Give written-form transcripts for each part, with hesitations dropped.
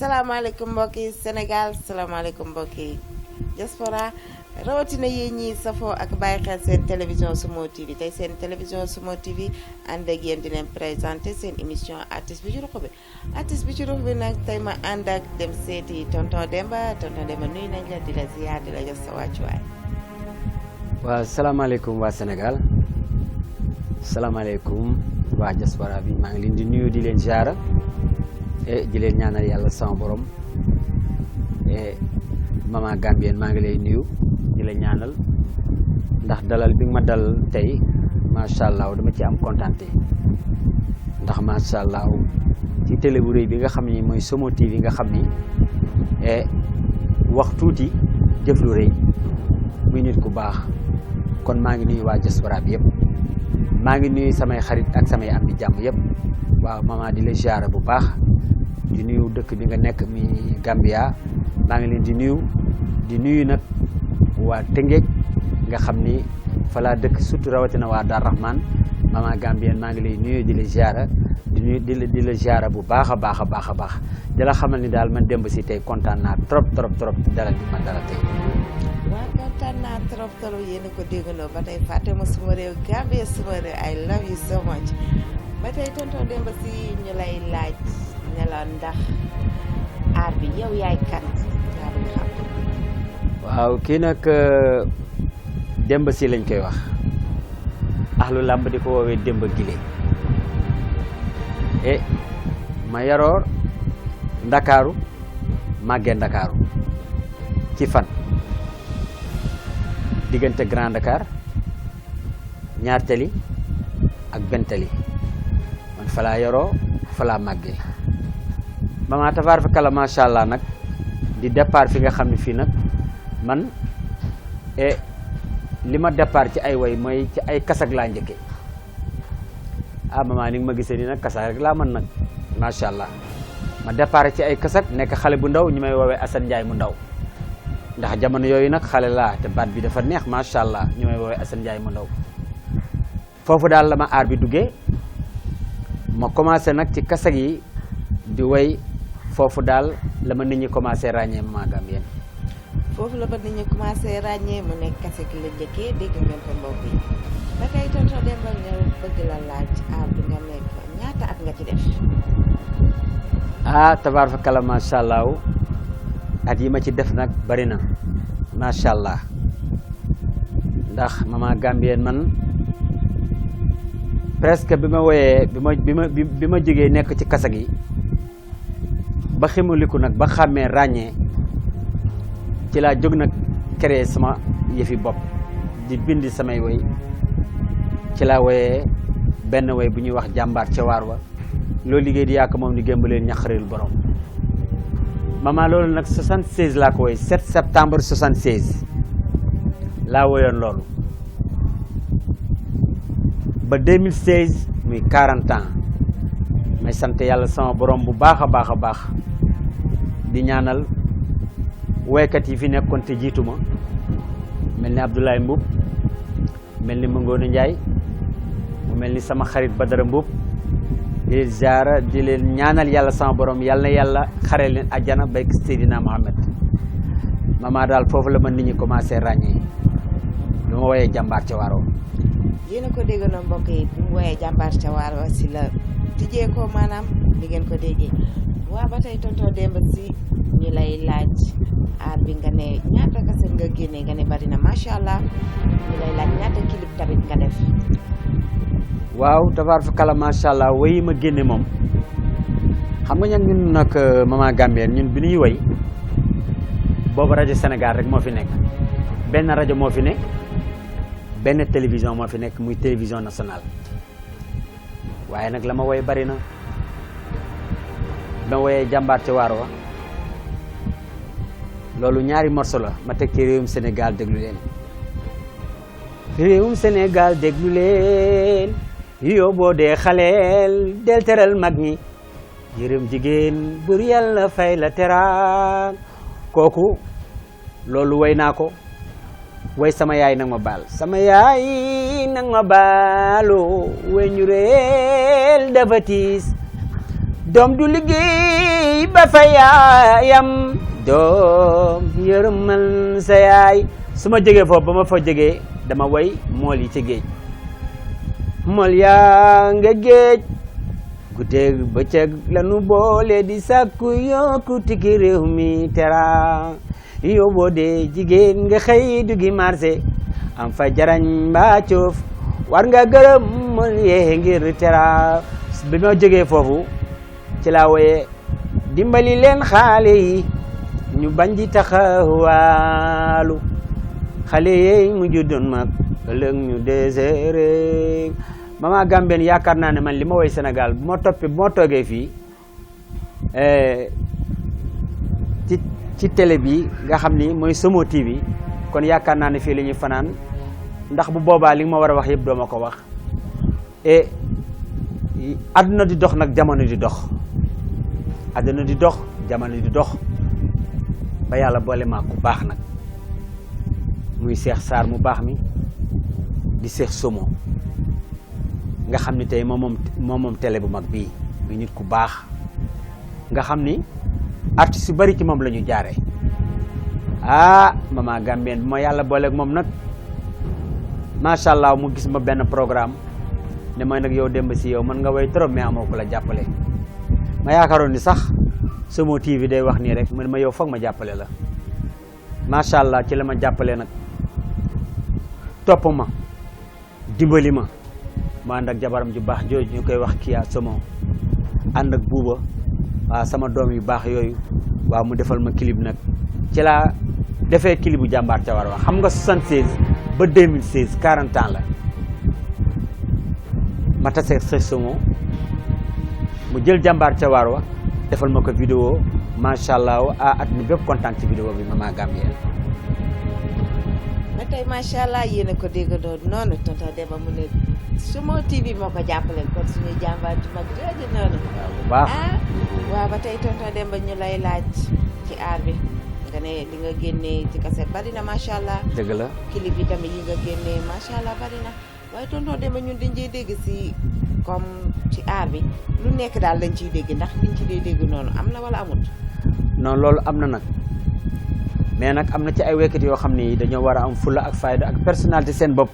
salaamaaleykum mbokki Sénégal salaamaaleykum mbokki diaspora rawatina yéen ñi safoo ak bàyyi xel seen télévision Sumo TV tey seen télévision Sumo TV ànd ak yéen di leen présenté seen émission artiste bi ci ruq bi artiste bi ci ruq bi nag tey ma ànd ak dem seeti tonton Demba nuyu nañ la di la ziar di la jox sa wàccuwaay. waaw salaamaaleykum waa Sénégal salaamaaleykum waa diaspora bi maa ngi leen di nuyu di leen ziara di leen ñaanal yàlla sama borom maman Gambienne maa ngi lay nuyu di la ñaanal ndax dalal bi nga ma dal tey macha allah dama ci am kontaante ndax macha allah ci télé bu rëy bi nga xam ni mooy Sumo TV nga xam ni wax tuuti jëf lu rëy muy nit ku baax kon maa ngi nuyu waa diaspora bi yëpp maa ngi nuyu samay xarit ak samay am di jàmm yëpp waaw maman di la ziara bu baax. di nuyu dëkk bi nga nekk mi Gambia maa ngi leen di nuyu nag waa Tëngéej nga xam ni fa laa dëkk surtout rawatina waa Dar Rahman maman Gambienne maa ngi lay nuyu di la ziara di la ziara bu baax a baax a baax a baax di la xamal ni daal man Demba si tey kontaan naa trop dalal di ma dalal tey. waaw kontaan naa trop yéen a ko déggandoo ba tey fàtte ma suma réew Gambia suma réew I love you so much ba tey tonton Demba si ñu lay laaj. ne la ndax aar bi yow yaay kan yaa ngi xam. waaw kii nag Demba si lañ koy wax ahlu làmb di ko woowee Demba Gile ma yaroo Ndakaaru màggee Ndakaaru ci fan diggante Grand Dakar Ñaar Tali ak Ben Tali man fa laa yaroo fa laa màggee. mama tabaar fa kala macha allah nag di départ fi nga xam ne fii nag man li ma départ ci ay way mooy ci ay kasak laa njëkkee mama ni nga ma gisee nii nag kasak rek laa mën nag macha allah ma départ ci ay kasak nekk xale bu ndaw ñu may woowee Assane Ndiaye mu ndaw ndax jamono yooyu nag xale laa te baat bi dafa neex macha allah ñu may woowee Assane Ndiaye mu ndaw foofu daal la ma aar bi duggee ma commencé nag ci kasak yi di way. foofu daal la ma nit ñi commencé ràññee maman Gambienne. foofu la ma nit ñi commencé ràññee mu nekk kase gi la njëkkee dégg ngeen ko mbokk yi ba tey tonton Demba nga bëgg la laaj aar bi nga nekk ñaata at nga ci def. tabaar fa kala macha allah at yi ma ci def nag bari na macha allah ndax maman Gambienne man presque bi ma woyee bi ma jógee nekk ci kase gi. ba ximaliku nag ba xàmmee ràññee ci laa jóg nag créer sama yëfi bopp di bindi samay woy ci laa woyee benn woy bu ñuy wax jàmbaar ca waar wa loolu liggéey di yàq moom di gémb leen ñaxareel borom maman loolu nag 76 laa ko woy 7 septembre 76 laa woyoon loolu ba 2016 muy 40 ans may sant yàlla sama borom bu baax a baax a baax di ñaanal woykat yi fi nekkoon te jiitu ma mel ni Abdoulaye Mbuub mel ni Mangoone Njaay mu mel ni sama xarit Badara Mbuub di leen ziara di leen ñaanal yàlla sama borom yàlla na yàlla xare leen àjjana bayk Seydina Mohamed mama daal foofu la ma nit ñi commencé ràññee lu ma woyee jàmbaar ca waaroo. yéen a ko déggandoo mbokk yi bi mu woyee jàmbaar ca waaroo si la tijjee ko maanaam li ngeen ko déggee. waaw ba tey tonton Demba si ñu lay laaj aar bi nga ne ñaata kaset nga génne nga ne bari na macha allah ñu lay laaj ñaata clip tamit nga def. waaw tabaar fa kala macha allah woyi ma génne moom xam nga ñun nag maman Gambienne ñun bi ñuy woy boobu rajo Sénégal rek moo fi nekk benn rajo moo fi nekk benn télévision moo fi nekk muy télévision nationale waaye nag la ma woy bari na. ma woyee jàmbaar ca waar wa loolu ñaari morceau la ma teg ci réewum Sénégal déglu leen réewum Sénégal déglu leen yow boo dee xaleel del teral mag ñi yërëm jigéen bur yàlla fay la teraan kooku loolu way naa ko way sama yaay nag ma baal sama yaay nag ma baaloo way ñu reel dafa tiis doom du liggéey ba fa yaayam doom yërëmal sa yaay su ma jógee foofu ba ma fa jógee dama way mool yi ci géej mool yaa nga géej guddeeg bëccëg lanu boole di sàkku yokku tiki réew mi tera yow boo dee jigéen nga xëy dugi marché am fa jarañ mbaa coof war nga gërëm mool yee ngir tera bi ma jógee foofu ci laa woyee dimbali leen xale yi ñu bañ di taxawaalu xale yi mujj doon mag ëllëg ñu déséré Mama Gambian yaakaar naa ne man li ma woy Sénégal bu ma toogee fii ci télé bi nga xam ni mooy Somo TV kon yaakaar naa ne fii la ñuy fanaan ndax bu boobaa li nga ma war a wax yëpp doo ma ko wax et àdduna di dox nag jamono di dox àdduna di dox jamono di dox ba yàlla boole maa ku baax nag muy Cheikh Sarr mu baax mi di Cheikh Somo nga xam ni tey moom télé bu mag bii muy nit ku baax nga xam ni artistes yu bari ci moom la ñu jaaree Mama Gambian bu ma yàlla booleeg moom nag macha allah mu gis ma benn programme ne mooy nag yow Demba Sy yow mën nga way trop mais amoo ko la jàppale ma yaakaaroon ni sax Somo TV day wax nii rek man ma yow foog ma jàppale la macha allah ci la ma jàppale nag topp ma dimbali ma ànd ak jabaram ju baax jooju ñu koy wax Kia Somo ànd ak buuba waaw sama doom yu baax yooyu waaw mu defal ma clip nag ci laa defee clip bu jàmbaar ca war wax xam nga 76 ba 2016 40 ans la ma tase Cheikh Somo mu jël jàmbaar ca waar wa defal ma ko vidéo macha allah at mi bépp kontaan ci vidéo bi Mama Gambian ba tey macha allah yéen a ko déggandoo noonu tonton Demba mu ne Somo TV moo ko jàppale kon suñuy jàmbaar ju mag jooju noonu bu baax waaw ba tey tonton Demba ñu lay laaj ci aar bi nga ne li nga génnee ci kaset bari na macha allah dëgg la clip yi tamit yi nga génnee macha allah bari na waaye tonton Demba ñun dañ ciy dégg si comme ci aar bi lu nekk daal dañ ciy dégg ndax liñ ci dee dégg noonu am na wala amut non loolu am na nag mais nag am na ci ay wekkat yoo xam ni dañoo war a am fulla ak fayda ak personnalité seen bopp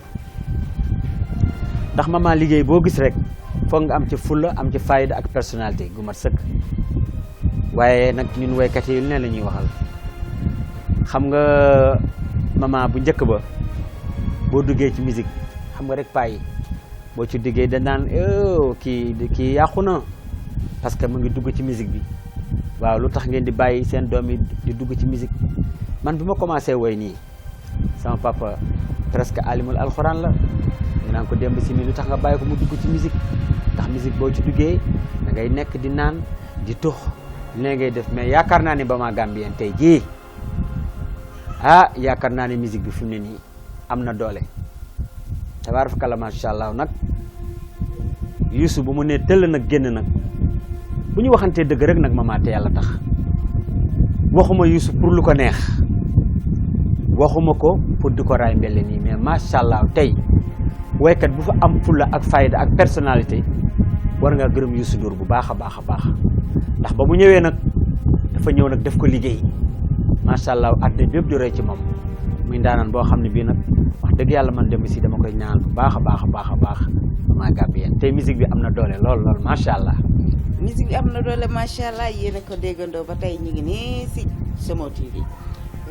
ndax Mama liggéey boo gis rek foog nga am ci fulla am ci fayda ak personnalité gu mat sëkk waaye nag ñun waykat yi lu ne la ñuy waxal xam nga Mama bu njëkk ba boo duggee ci musique xam nga rek paa boo ci duggee dañ naan kii yàqu na parce que mu ngi dugg ci musique bi waaw lu tax ngeen di bàyyi seen doom yi di dugg ci musique man bi ma commencé woy nii sama papa presque alimul alxuraan la ñu naan ko Demba Sy mi lu tax nga bàyyi ko mu dugg ci musique ndax musique boo ci duggee da ngay nekk di naan di tux li ngay def mais yaakaar naa ne Mama Gambian tey jii yaakaar naa ne musique bi fi mu ne nii am na doole tabaarkalla macha allah nag Youssou bu mu nee tëll nag génn nag bu ñu waxantee dëgg rek nag Mama te yàlla tax waxuma Youssou pour lu ko neex waxuma ko pour di ko raay mbelle nii mais macha allah tey waykat bu fa am fulla ak fayda ak personnalité war ngaa gërëm Youssou Ndour bu baax a baax a baax ndax ba mu ñëwee nag dafa ñëw nag def ko liggéey macha allah àddina bépp di roy ci moom muy ndaanaan boo xam ne bii nag wax dëgg yàlla man Demba Sy dama koy ñaanal bu baax a baax a baax a baax Mama Gambian tey musique bi am na doole lool lool macha allah. musique bi am na doole macha allah yéen a ko déggandoo ba tey ñu ngi nii si Somo TV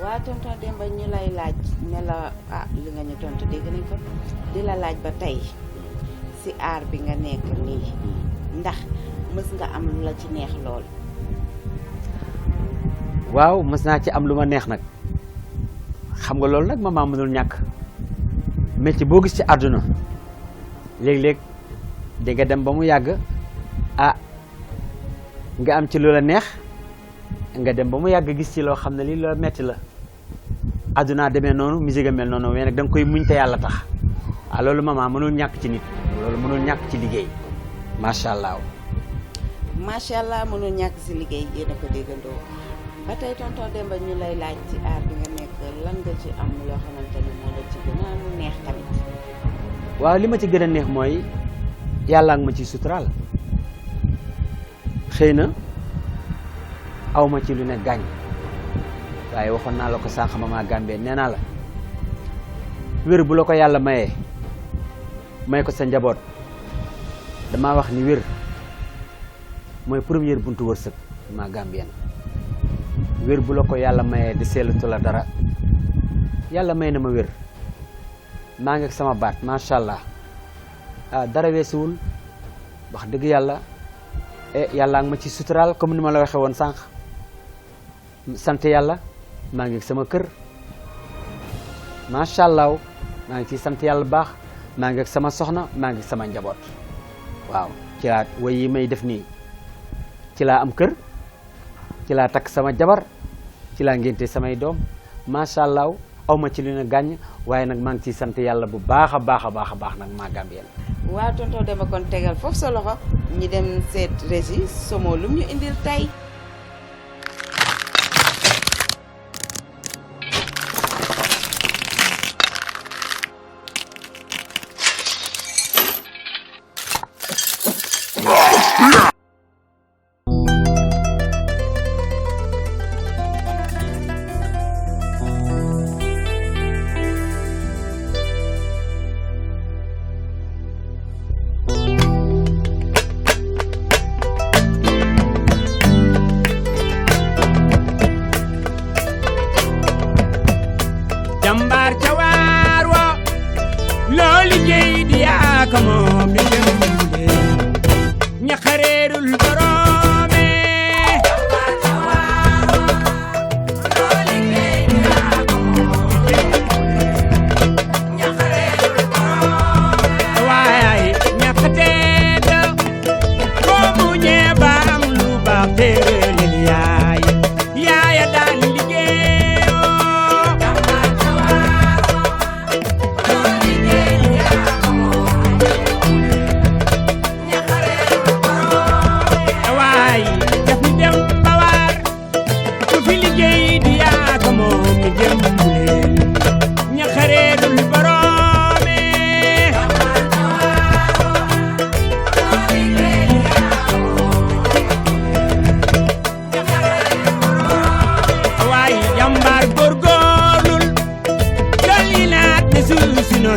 waa tonton Demba ñu lay laaj ne la li nga ñu tontu dégg nañ ko di la laaj ba tey si aar bi nga nekk nii ndax mës nga am lu la ci neex lool. waaw mës naa ci am lu ma neex nag xam nga loolu nag Mama mënul ñàkk métier boo gis ci àdduna léeg-léeg di nga dem ba mu yàgg nga am ci lu la neex nga dem ba mu yàgg gis ci loo xam ne lii loo metti la àdduna demee noonu musique a mel noonu mais nag da nga koy muñ te yàlla tax loolu Mama mënul ñàkk ci nit loolu mënul ñàkk ci liggéey macha allah. macha allah mënul ñàkk si liggéey yéen a ko déggandoo ba tey tonton Demba ñu lay laaj ci aar bi nga nekk lan nga ci am loo xamante ni moo la ci gën a neex tamit. waaw li ma ci gën a neex mooy yàlla ak ma ci suturaal xëy na awma ci lu ne gàññ waaye waxoon naa la ko sànq Mama Gambie nee naa la wér bu la ko yàlla mayee may ko sa njaboot damaa wax ni wér mooy première buntu wërsëg Mama Gambie wér bu la ko yàlla mayee di seelatu la dara yàlla may na ma wér maa ngi ak sama baat macha allah dara weesuwul wax dëgg yàlla yàlla ngi ma ci suturaal comme ni ma la waxee woon sànq sant yàlla maa ngi ak sama kër macha allah maa ngi ciy sant yàlla bu baax maa ngi ak sama soxna maa ngi ak sama njaboot waaw ci laa way yi may def nii ci laa am kër ci laa takk sama jabar ci laa ngénte samay doom macha allah aw ma ci lu ne gàññ waaye nag maa ngi ciy sant yàlla bu baax a baax a baax a baax nag Mama Gambie. waaw tonton Demba kon tegal foofu sa loxo ñi dem seet régi Somo lum ñu indil tey. jambar jawar wo loo liggéey di yaa ko moom di jëmbe ñaxareerul borome jambar jawar wo loo liggéey di yaa ko moom ñaxareerul borome waay ñaxateed ko mu ñeba am lu baax teelel yaay yaaya daan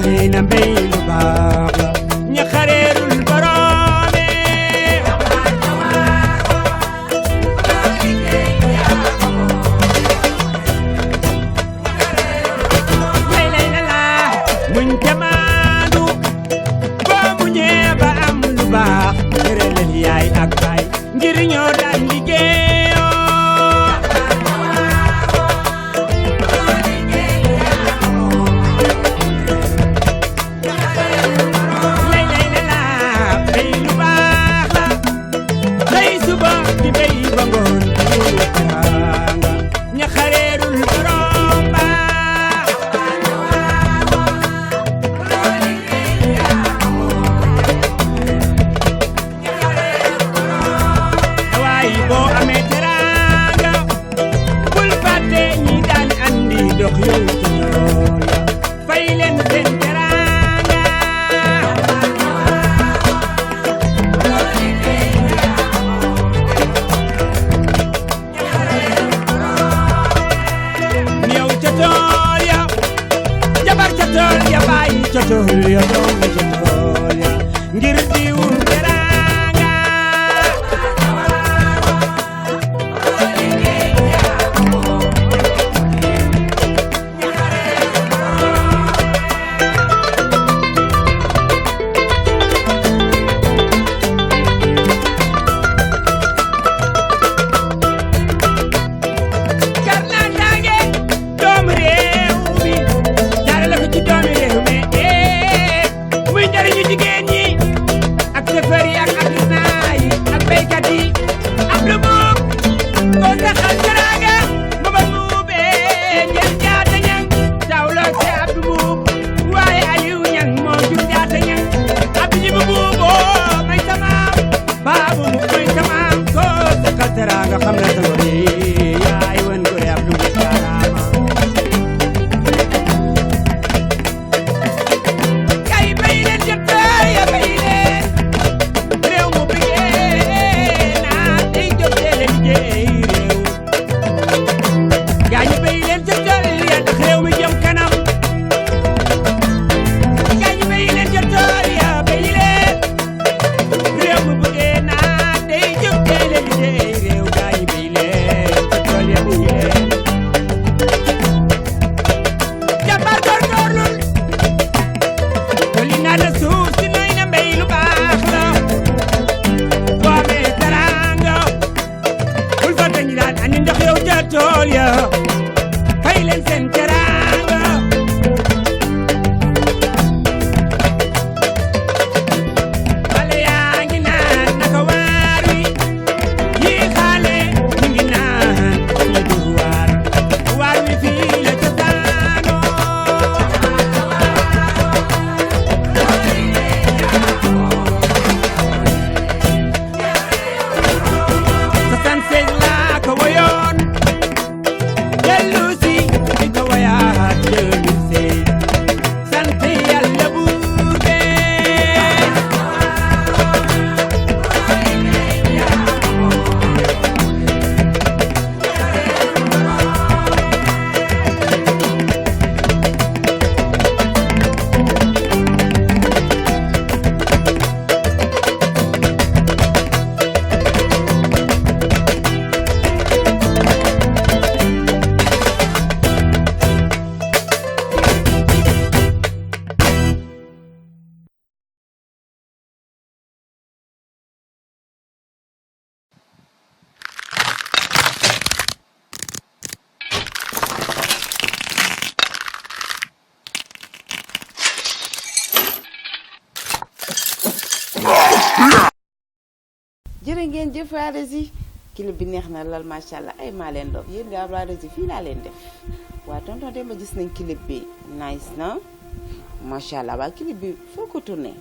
hina mbeylu baax la ñaxareerul borome lay lay la la muñ jamaanu boo muñee ba am lu baax tëralal yaay ak baay ngir ñoo daan liggéeyoo cotol ya doom cotol ya ngir diwul teranga karna nange doom réew mi dara la ko ci doomi réew mi muy njariñu jigéen ñi ak chauffeur yi ak artisan yi ak béykat yi am lu muub koo taxal teraanga mama muubee ngeen jaata ñang tawloo ci Abdu muub waaye Aliou ñang moo jur jaata ñang Abdu ji mu muuboo may tamaam baabu mu may tamaam koo taxal teraanga xam na sa ngor yi yaay wan gore Abdu muub jaaraama kay bay leen jëf ya bay leen réew mu bëggee naa andi ndox yow ca tool ya fay leen seen teraanga xale yaa ngi naan naka waar wi yi xale ñu ngi naan ñu dur waar wi fii la cosaanoo jërë ngeen jëf waa Rési clip bi neex na lal macha allah ay maa leen dof yéen daal waa Rési fii laa leen def waaw tonton Demba gis nañ clip bi nice na macha allah waa clip bi foo ko tourné.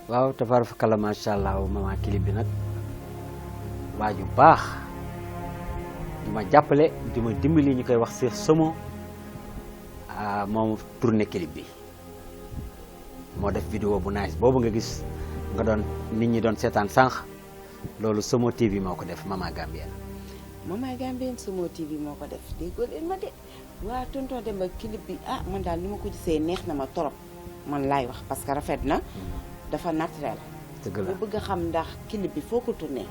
waaw tabaarkalla macha allah maman clip bi nag waa ju baax di ma jàppale di ma dimbali ñu koy wax Cheikh Somo moom tourné clip bi moo def vidéo bu nice boobu nga gis nga doon nit ñi doon seetaan sànq. loolu Somo TV moo ko def Mama Gambienne. Mama Gambienne Somo TV moo ko def déggoo leen ma de waa tonton Demba clip bi man daal ni ma ko gisee neex na ma torop man laay wax parce que rafet na dafa naturel. dëgg la bu bëgg a xam ndax clip bi foo ko tourné.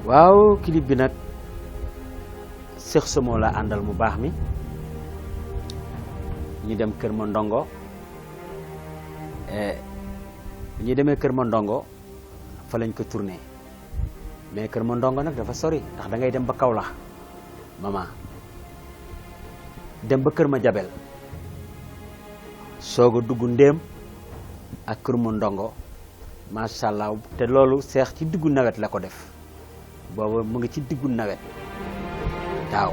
waaw clip bi nag Cheikh Somo la àndal mu baax mi ñu dem Kër Ma Ndongo ñu demee Kër Ma Ndongo fa lañ ko tourné. mais Kër Ma Ndongo nag dafa sori ndax da ngay dem ba Kaolack mama dem ba Kër Ma Jabel soog a dugg Ndéem ak Kër Ma Ndongo macha allah te loolu seex ci diggu nawet la ko def booba mu ngi ci diggu nawet daaw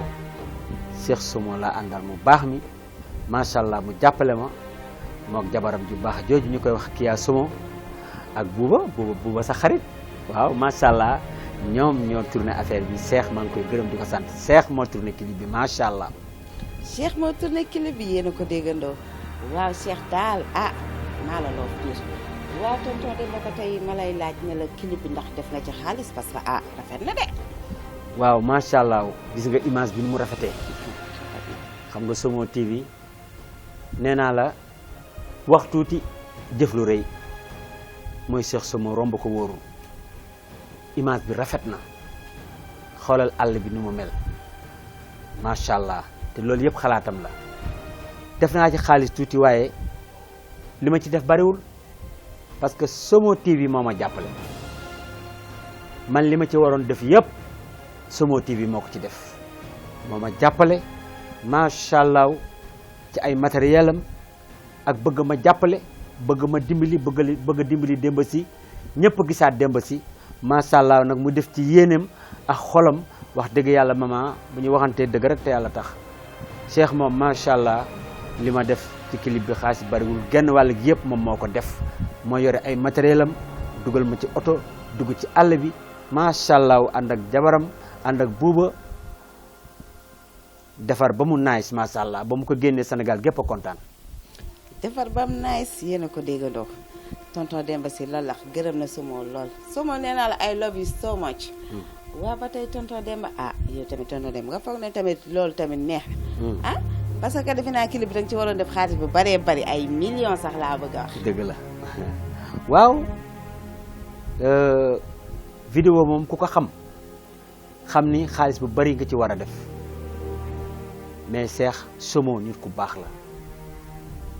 Cheikh Somo la àndal mu baax mi macha allah mu jàppale ma mook jabaram ju baax jooju ñu koy wax Kiya Somo ak buuba sa xarit waaw macha allah. ñoom ñoo tourné affaire bi Cheikh maa ngi koy gërëm di ko sant Cheikh moo tourné clip bi macha allah. Cheikh moo tourné clip bi yéen a ko déggandoo waaw Cheikh daal maa la loo fiir waaw tonton Demba ko tey ma lay laaj ne la clip bi ndax def nga ci xaalis parce que rafet na de. waaw macha allah gis nga image bi ni mu rafetee xam nga Somo TV nee naa la wax tuuti jëf lu rëy mooy Cheikh Somo romb ko wóoru image bi rafet na xoolal àll bi ni mu mel macha allah te loolu yëpp xalaatam la def naa ci xaalis tuuti waaye li ma ci def bariwul parce que Somo TV moo ma jàppale man li ma ci waroon def yëpp Somo TV moo ko ci def moo ma jàppale macha allah ci ay matériel am ak bëgg ma jàppale bëgg ma dimbali bëgg dimbali Demba si ñëpp gisaat Demba si macha allah nag mu def ci yéeneem ak xolam wax dëgg yàlla mama bu ñu waxantee dëgg rek te yàlla tax Cheikh moom macha allah li ma def ci clip bi xaalis bariwul genn wàll gi yëpp moom moo ko def moo yore ay matériel am dugal ma ci oto dugg ci àll bi macha allah ànd ak jabaram ànd ak buuba defar ba mu nice macha allah ba mu ko génnee Sénégal gépp a kontaan. defar ba mu nice yéen a ko déggandoo tonton Demba si lalax gërëm na Somo lool Somo nee naa la I love you so much. waaw ba tey tonton Demba yow tamit tonton Demba nga foog ne tamit loolu tamit neex parce que defe naa clip bi da nga ci waroon def xaalis bu bëree bëri ay millions sax laa bëgg a wax. dëgg la waaw vidéo moom ku ko xam ni xaalis bu bëri nga ci war a def mais Cheikh Somo nit ku baax la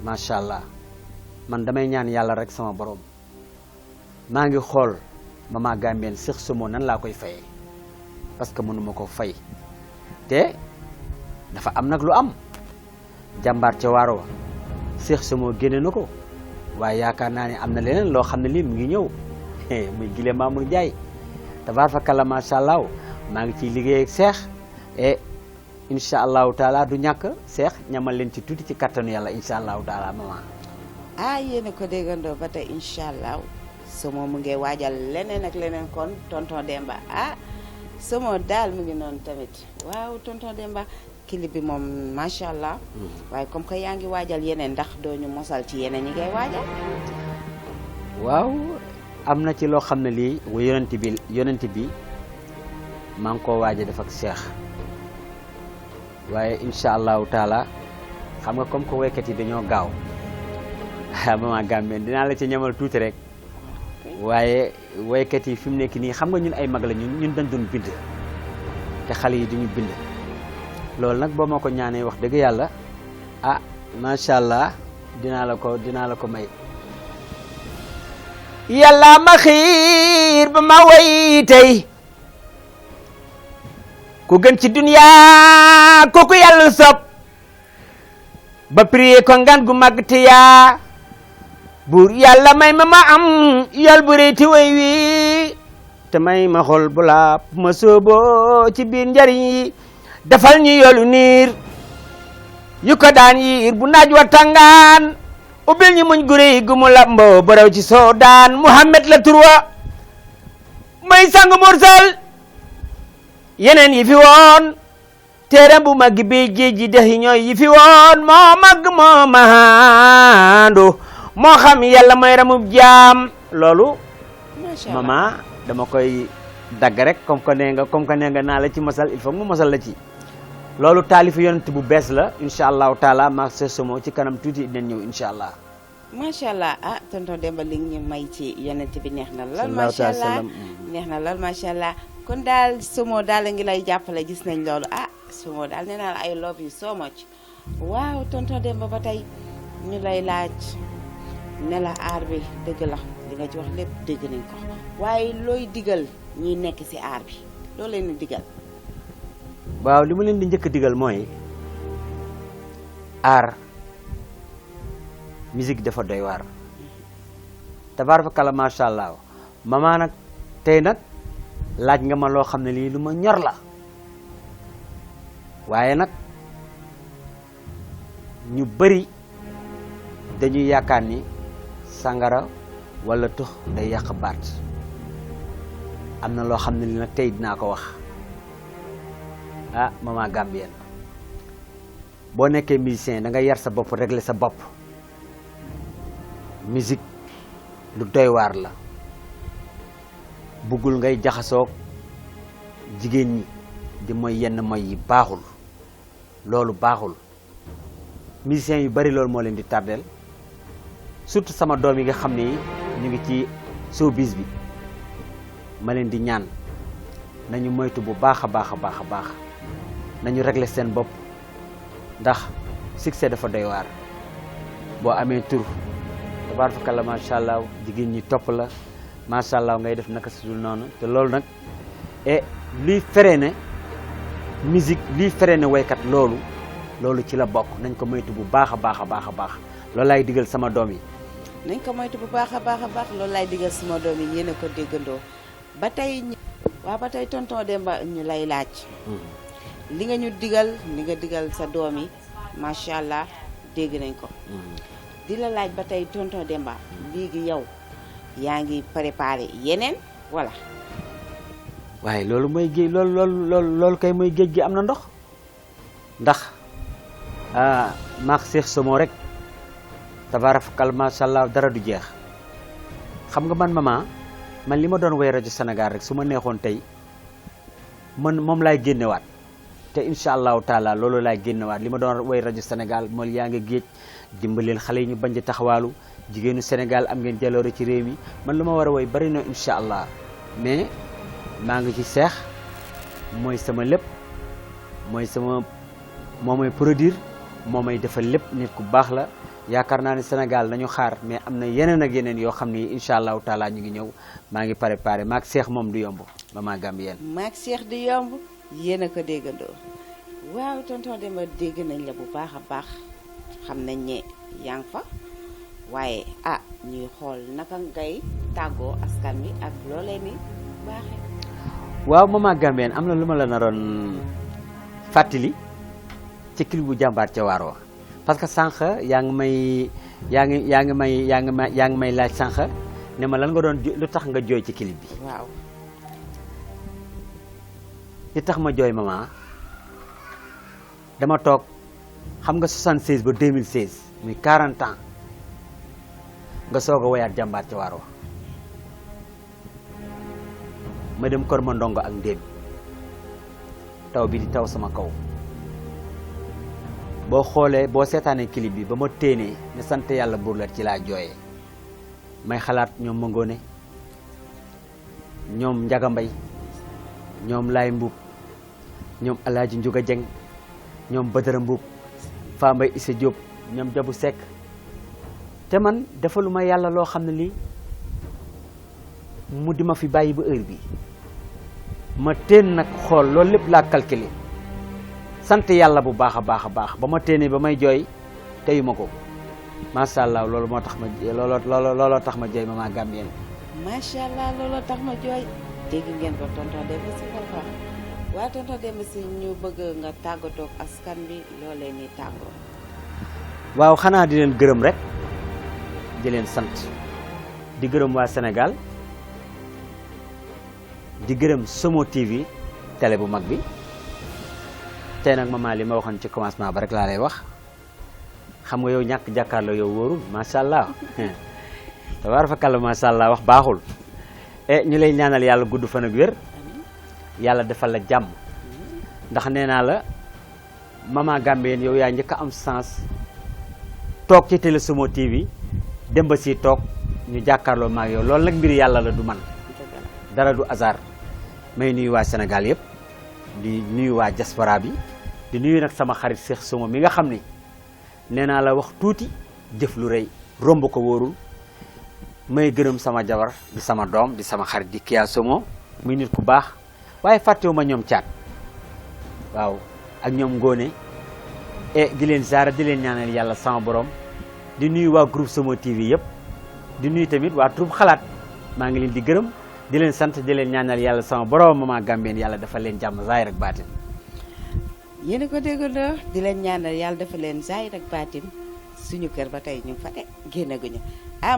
macha allah man damay ñaan yàlla rek sama borom maa ngi xool Mama Gambienne Cheikh Somo nan laa koy fayee parce que mënuma ko fay te dafa am nag lu am jàmbaar ca waaro wa Cheikh Samo génne na ko waaye yaakaar naa ne am na leneen loo xam ne lii mu ngi ñëw muy Gile Mamour Ndiaye tabaar fa kala macha allah maa ngi ciy liggéey ak Cheikh et incha allahu taala du ñàkk Cheikh ñamal leen ci tuuti ci kattanu yàlla incha allahu taala maman. yéen a ko déggandoo ba tey incha allah Samo mu ngi waajal leneen ak leneen kon tonton Demba Samo daal mu ngi noonu tamit waaw tonton Demba clip bi moom macha allah. waaye comme que yaa ngi waajal yeneen ndax doo ñu mosal ci yeneen yi ngay waajal. waaw am na ci loo xam ne lii yonent bi maa ngi koo waaja def ak Cheikh waaye incha allahu taala xam nga comme que waykat yi dañoo gaaw maman Gambeen dinaa la ci ñamal tuuti rek waaye waykat yi fi mu nekk nii xam nga ñun ay mag la ñun dañ doon bind te xale yi duñu bind loolu nag boo ma ko ñaanee wax dëgg yàlla macha allah dinaa la ko may. yàlla ma xiir ba ma way tey ku gën ci dunya kooku yàlla sopp ba prier ko ngan gu mag te yaa buur yàlla may ma am yàlla bu rëy te way wi te may ma xol bu laab ma soobo ci biir njariñ yi defal ñu yoolu niir yu ko daan yiir bu naaj wa tàngaan ubbil ñi muñ gure yi gu mu lamboo baraw ci soo daan Muhammad la turwa may sang mursal yeneen yi fi woon téere bu mag bi géej gi dex yi ñooy yi fi woon moo mag moo maandu moo xam yàlla mooy ramub jaam loolu mama dama koy dagg rek comme que nee nga naa la ci masal il faut mu masal la ci loolu taalifu yonent bu bees la incha allahu taala maak Cheikh Samo ci kanam tuuti dinañ ñëw incha allah. macha allah tonton Demba li ñu may ci yonent bi neex na lool. macha allah neex na lool macha allah. kon daal Samo daal la ngi lay jàppale gis nañ loolu Samo daal nee naa la I love you so much. waaw tonton Demba ba tey ñu lay laaj ne la aar bi dëgg la li nga ci wax lépp dëgg nañ ko waaye looy digal ñuy nekk ci aar bi loolu leen di digal. waaw li ma leen di njëkk a digal mooy aar musique dafa doy waar tabaarkalla macha allah mama nag tey nag laaj nga ma loo xam ne lii lu ma ñor la waaye nag ñu bari dañuy yaakaar ni sangara wala tux day yàq baat am na loo xam ne li nag tey dinaa ko wax maman Gambienne boo nekkee musicien da nga yar sa bopp régler sa bopp musique lu doy waar la buggul ngay jaxasoog jigéen ñi di mooy yenn mooy yi baaxul loolu baaxul musiciens yu bari loolu moo leen di tardeel surtout sama doom yi nga xam ne ñu ngi ci showbiz bi ma leen di ñaan nañu moytu bu baax a baax a baax a baax nañu régler seen bopp ndax succès dafa doy waar boo amee tur tabaarkalla macha allah jigéen ñi topp la macha allah ngay def naka si dul noonu te loolu nag luy freiné musique luy freiné waykat loolu ci la bokk nañ ko moytu bu baax a baax a baax a baax loolu laay digal sama doom yi. nañ ko moytu bu baax a baax a baax loolu laay digal sama doom yi yéen a ko déggandoo ba tey ba tey tonton Demba ñu lay laaj. li nga ñu digal li nga digal sa doom yi macha allah dégg nañ ko. di la laaj ba tey tonton Demba léegi yow yaa ngi préparé yeneen wala. waaye loolu mooy géej loolu kay mooy géej gi am na ndox ndax maak Cheikh Samo rek tabaarakalla macha allah dara du jeex xam nga man li ma doon woy rajo Sénégal rek su ma neexoon tey man moom laay génnewaat te incha allahu taala loolu laay génnewaat li ma doon woy rajo Sénégal mool yaa ngi géej dimbaleel xale yi ñu bañ di taxawaalu jigéenu Sénégal am ngeen jaloore ci réew mi man lu ma war a woy bari na incha allah mais maa ngi ci Cheikh mooy sama lépp moo may produire moo may defal lépp nit ku baax la yaakaar naa ne Sénégal nañu xaar mais am na yeneen ak yeneen yoo xam ni incha allahu taala ñu ngi ñëw maa ngi préparé maak Cheikh moom du yomb. maman Gambienne. maag Cheikh di yomb yéen a ko déggandoo waaw tonton Demba dégg nañ la bu baax a baax xam nañ ne yaa ngi fa waaye ñuy xool naka ngay tàggoo askan wi ak loolee ni baaxee. waaw maman Gambienne am na lu ma la naroon fàttali ci clip bu jàmbaar ca waaroo parce que sànq yaa ngi may laaj sànq ne ma lan nga doon lu tax nga jooy ci clip bi. waaw. li tax ma jooy maman dama toog xam nga 76 ba 2016 muy 40 ans nga soog a woyaat jàmbaar ca waaroo ma dem kër ma ndongo ak ndéem taw bi di taw sama kaw boo xoolee boo seetaanee clip bi ba ma téenee ne sant yàlla buur la ci laa jooyee may xalaat ñoom Mangone ñoom Njaga Mbay ñoom Laay Mbuub ñoom Alaaji Njuga Jeng ñoom Badara Mbuub Fa Mbay Issa Diop ñoom Jabu Sekk te man defaluma yàlla loo xam ne lii mu di ma fi bàyyi ba heure bi ma teen nag xool loolu lépp laa calculé sant yàlla bu baax a baax a baax ba ma téenee ba may jooy teyuma ko macha allah loolu moo tax ma looloo tax ma jooy maman Gambienne. macha allah looloo tax ma jooy dégg ngeen ko tonton Demba si Kolfa waa tonton Demba si ñu bëgg nga tàggatoo ak askan bi loolee ni tàggoo. waaw xanaa di leen gërëm rek di leen sant di gërëm waa Sénégal di gërëm Somo TV télé bu mag bi tey nag maman li ma waxoon ci commencement ba rek laa lay wax xam nga yow ñàkk jàkkaarloo yow wóorul macha allah tabaar fa kàlla macha allah wax baaxul ñu lay ñaanal yàlla gudd fan ak wér yàlla defal la jàmm ndax nee naa la maman Gambienne yow yaa njëkk a am sens toog ci télé Somo TV Demba si toog ñu jàkkaarloo maag yow loolu nag mbir yàlla la du man dara du hasard may nuyu waa Sénégal yëpp di nuyu waa diaspora bi di nuyu nag sama xarit Cheikh Somo mi nga xam ni nee naa la wax tuuti jëf lu rëy romb ko wóorul may gërëm sama jabar di sama doom di sama xarit di Kia Somo muy nit ku baax waaye fàttewuma ñoom caat waaw ak ñoom Ngone di leen ziara di leen ñaanal yàlla sama borom di nuyu waa groupe Somo TV yëpp di nuyu tamit waa troupe xalaat maa ngi leen di gërëm di leen sant di leen ñaanal yàlla sama borom maman Gambienne yàlla dafa leen jàmm zaahir ak baatin. yéen a ko déggandoo di leen ñaanal yàlla dafa leen zaahir ak baatin suñu kër ba tey ñu fa de génnaguñu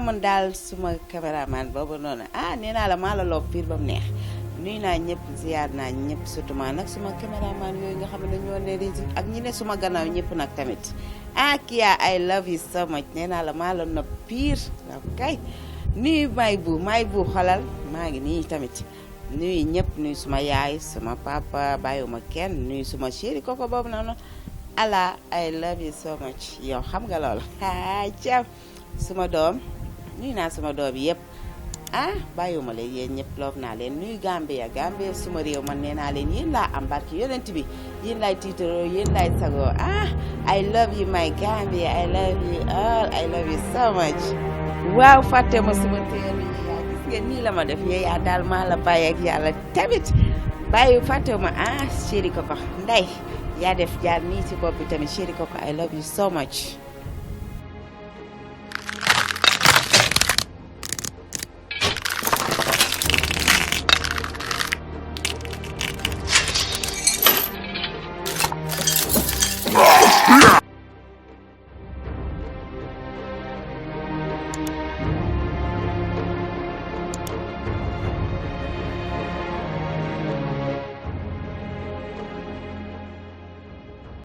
man daal suma caméraman boobu noonu nee naa la maa la loo piir ba mu neex nuyu naa ñëpp ziar naa ñëpp surtout nag suma caméraman yooyu nga xam ne ñoo ne rési ak ñi ne suma gannaaw ñëpp nag tamit Kia I love you so much nee naa la maa la nopp piir kay nuyu may bu xolal maa ngi nii tamit nuyu ñëpp nuyu suma yaay suma papa bàyyiwuma kenn nuyu suma chéri koko boobu noonu ala I love you so much yow xam nga loolu cam suma doom nuyu naa suma doom yëpp bàyyiwuma leen yéen ñëpp loof naa leen nuyu Gambia suma réew man nee naa leen yéen laa am barki yonent bi yéen laay tiitaroo yéen laay sagoo I love you my Gambia I love you all I love you so much waaw fàtte ma suma teelu yaa gis ngeen nii la ma def yaa daal maa la bàyyi ak yàlla tamit bàyyi fàtte ma chéri koko nday yaa def jaar nii ci bopp bi tamit chéri koko I love you so much